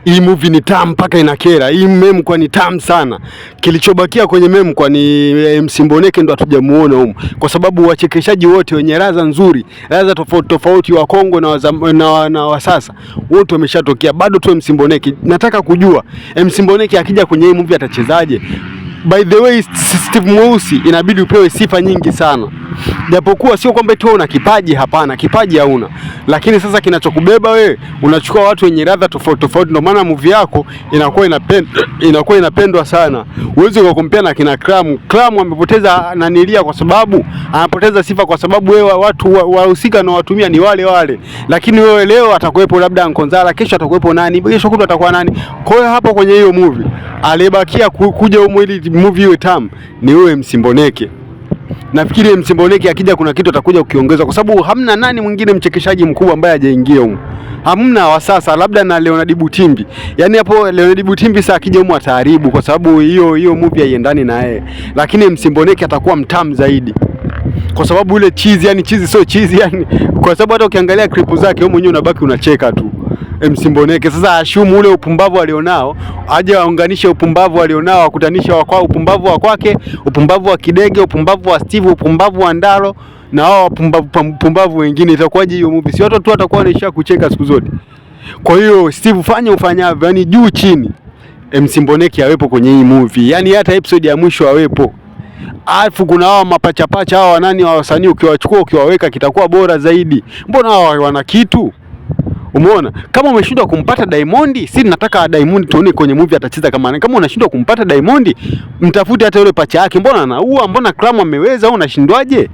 Hii movie ni tamu mpaka inakera. Hii Memkwa ni tamu sana. Kilichobakia kwenye Memkwa ni MC Mboneke ndo hatujamuona humu, kwa sababu wachekeshaji wote wenye ladha nzuri, ladha tofauti tofauti, wa Kongo na wa sasa wote wameshatokea, bado tu MC Mboneke. Nataka kujua MC Mboneke akija kwenye hii movie atachezaje? By the way, Steve Mweusi inabidi upewe sifa nyingi sana, japokuwa sio kwamba eti wewe una kipaji. Hapana, kipaji hauna, lakini sasa kinachokubeba wewe, unachukua watu wenye ladha tofauti tofauti, ndio maana movie yako inakuwa inapendwa sana. Huwezi ukacompare na kina Clam. Clam amepoteza nanilia kwa sababu anapoteza sifa kwa sababu wewe watu wahusika na watumia ni wale wale, lakini wewe leo atakuwepo labda Nkonzala, kesho atakuwepo nani, kesho kutwa atakuwa nani. Kwa hiyo hapo kwenye hiyo movie aliyebakia kuja humu ili movie iwe tamu ni wewe MC Mboneke. Nafikiri MC Mboneke akija kuna kitu atakuja kukiongeza, kwa sababu hamna nani mwingine mchekeshaji mkubwa ambaye hajaingia humu, hamna wa sasa, labda na Leonard Butimbi. Yaani hapo Leonard Butimbi sasa akija humu ataharibu, kwa sababu hiyo hiyo movie haiendani na yeye, lakini MC Mboneke atakuwa mtamu zaidi kwa sababu ule chizi, yani chizi sio chizi yani, kwa sababu hata ukiangalia clip zake wewe mwenyewe unabaki unacheka tu. MC Mboneke sasa ashumu ule upumbavu alionao, aje aunganishe upumbavu alionao, akutanishe wa kwao, upumbavu wa kwake, upumbavu wa Kidege, upumbavu wa Steve, upumbavu wa Ndalo na wao wapumbavu wengine, itakuwaje hiyo movie? Si watu tu watakuwa wanaishia kucheka siku zote. Kwa hiyo Steve, fanya ufanyavyo, yani juu chini, MC Mboneke awepo kwenye hii movie, yani hata episode ya mwisho awepo. Alafu kuna hawa mapachapacha hawa nani wa wasanii, ukiwachukua ukiwaweka kitakuwa bora zaidi. Mbona hawa wana kitu? Umeona? Kama umeshindwa kumpata Diamond, si nataka Diamond tuone kwenye movie atacheza kama nani. Kama unashindwa kumpata Diamond, mtafute hata yule pacha yake. Mbona anaua? Mbona Clam ameweza, au unashindwaje?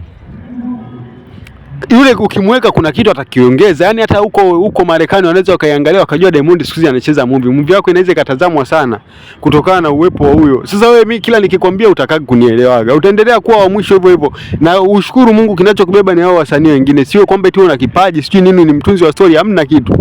Yule ukimweka kuna kitu atakiongeza. Yaani hata huko huko Marekani wanaweza wakaiangalia wakajua Diamond siku hizi anacheza movie. Movie yako inaweza ikatazamwa sana kutokana na uwepo wa huyo. Sasa wewe, mimi kila nikikwambia utakagi kunielewaga. Utaendelea kuwa wa mwisho hivyo hivyo. Na ushukuru Mungu kinachokubeba ni hao wasanii wengine. Sio kwamba eti una kipaji, sijui nini, ni mtunzi wa story, hamna kitu.